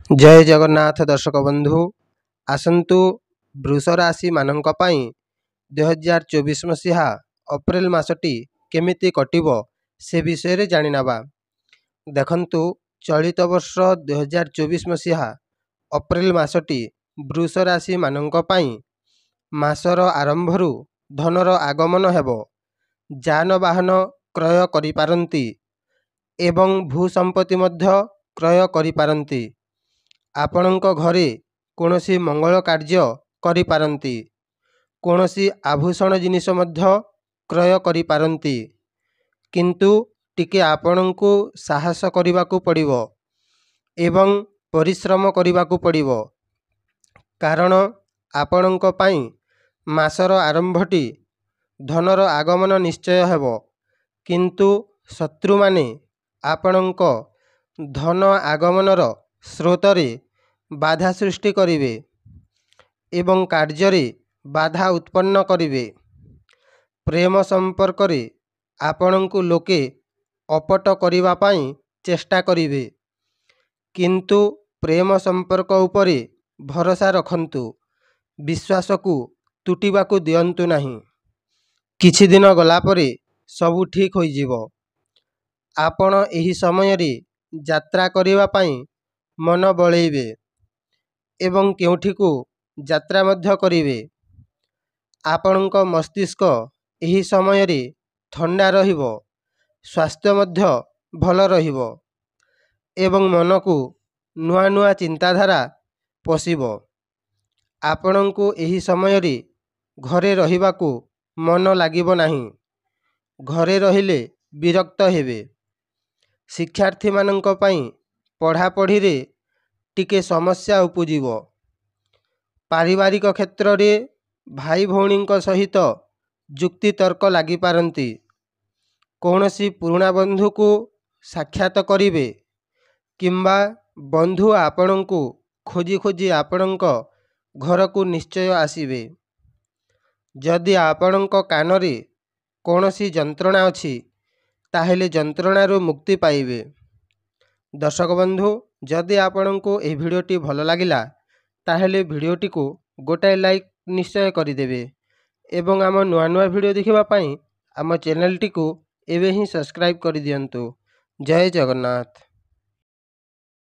ଜୟ ଜଗନ୍ନାଥ ଦର୍ଶକ ବନ୍ଧୁ, ଆସନ୍ତୁ ବୃଷ ରାଶିମାନଙ୍କ ପାଇଁ 2024 ମସିହା ଅପ୍ରିଲ ମାସଟି କେମିତି କଟିବ ସେ ବିଷୟରେ ଜାଣିନେବା। ଦେଖନ୍ତୁ, ଚଳିତ ବର୍ଷ 2024 ମସିହା ଅପ୍ରିଲ ମାସଟି ବୃଷ ରାଶିମାନଙ୍କ ପାଇଁ ମାସର ଆରମ୍ଭରୁ ଧନର ଆଗମନ ହେବ। ଯାନବାହନ କ୍ରୟ କରିପାରନ୍ତି ଏବଂ ଭୂସମ୍ପତ୍ତି ମଧ୍ୟ କ୍ରୟ କରିପାରନ୍ତି। ଆପଣଙ୍କ ଘରେ କୌଣସି ମଙ୍ଗଳ କାର୍ଯ୍ୟ କରିପାରନ୍ତି। କୌଣସି ଆଭୂଷଣ ଜିନିଷ ମଧ୍ୟ କ୍ରୟ କରିପାରନ୍ତି। କିନ୍ତୁ ଟିକେ ଆପଣଙ୍କୁ ସାହସ କରିବାକୁ ପଡ଼ିବ ଏବଂ ପରିଶ୍ରମ କରିବାକୁ ପଡ଼ିବ, କାରଣ ଆପଣଙ୍କ ପାଇଁ ମାସର ଆରମ୍ଭଟି ଧନର ଆଗମନ ନିଶ୍ଚୟ ହେବ, କିନ୍ତୁ ଶତ୍ରୁମାନେ ଆପଣଙ୍କ ଧନ ଆଗମନର ସ୍ରୋତରେ ବାଧା ସୃଷ୍ଟି କରିବେ ଏବଂ କାର୍ଯ୍ୟରେ ବାଧା ଉତ୍ପନ୍ନ କରିବେ। ପ୍ରେମ ସମ୍ପର୍କରେ ଆପଣଙ୍କୁ ଲୋକେ ଅପଟ କରିବା ପାଇଁ ଚେଷ୍ଟା କରିବେ, କିନ୍ତୁ ପ୍ରେମ ସମ୍ପର୍କ ଉପରେ ଭରସା ରଖନ୍ତୁ, ବିଶ୍ୱାସକୁ ତୁଟିବାକୁ ଦିଅନ୍ତୁ ନାହିଁ। କିଛି ଦିନ ଗଲା ପରେ ସବୁ ଠିକ୍ ହୋଇଯିବ। ଆପଣ ଏହି ସମୟରେ ଯାତ୍ରା କରିବା ପାଇଁ ମନ ବଳେଇବେ ଏବଂ କେଉଁଠିକୁ ଯାତ୍ରା ମଧ୍ୟ କରିବେ। ଆପଣଙ୍କ ମସ୍ତିଷ୍କ ଏହି ସମୟରେ ଥଣ୍ଡା ରହିବ, ସ୍ୱାସ୍ଥ୍ୟ ମଧ୍ୟ ଭଲ ରହିବ ଏବଂ ମନକୁ ନୂଆ ନୂଆ ଚିନ୍ତାଧାରା ପଶିବ। ଆପଣଙ୍କୁ ଏହି ସମୟରେ ଘରେ ରହିବାକୁ ମନ ଲାଗିବ ନାହିଁ, ଘରେ ରହିଲେ ବିରକ୍ତ ହେବେ। ଶିକ୍ଷାର୍ଥୀମାନଙ୍କ ପାଇଁ ପଢ଼ାପଢ଼ିରେ ଟିକେ ସମସ୍ୟା ଉପୁଜିବ। ପାରିବାରିକ କ୍ଷେତ୍ରରେ ଭାଇ ଭଉଣୀଙ୍କ ସହିତ ଯୁକ୍ତିତର୍କ ଲାଗିପାରନ୍ତି। କୌଣସି ପୁରୁଣା ବନ୍ଧୁକୁ ସାକ୍ଷାତ କରିବେ କିମ୍ବା ବନ୍ଧୁ ଆପଣଙ୍କୁ ଖୋଜି ଖୋଜି ଆପଣଙ୍କ ଘରକୁ ନିଶ୍ଚୟ ଆସିବେ। ଯଦି ଆପଣଙ୍କ କାନରେ କୌଣସି ଯନ୍ତ୍ରଣା ଅଛି, ତାହେଲେ ଯନ୍ତ୍ରଣାରୁ ମୁକ୍ତି ପାଇବେ। ଦର୍ଶକ ବନ୍ଧୁ, ଯଦି ଆପଣଙ୍କୁ ଏହି ଭିଡ଼ିଓଟି ଭଲ ଲାଗିଲା, ତାହେଲେ ଭିଡ଼ିଓଟିକୁ ଗୋଟାଏ ଲାଇକ୍ ନିଶ୍ଚୟ କରିଦେବେ ଏବଂ ଆମ ନୂଆ ନୂଆ ଭିଡ଼ିଓ ଦେଖିବା ପାଇଁ ଆମ ଚ୍ୟାନେଲଟିକୁ ଏବେ ହିଁ ସବସ୍କ୍ରାଇବ୍ କରିଦିଅନ୍ତୁ। ଜୟ ଜଗନ୍ନାଥ।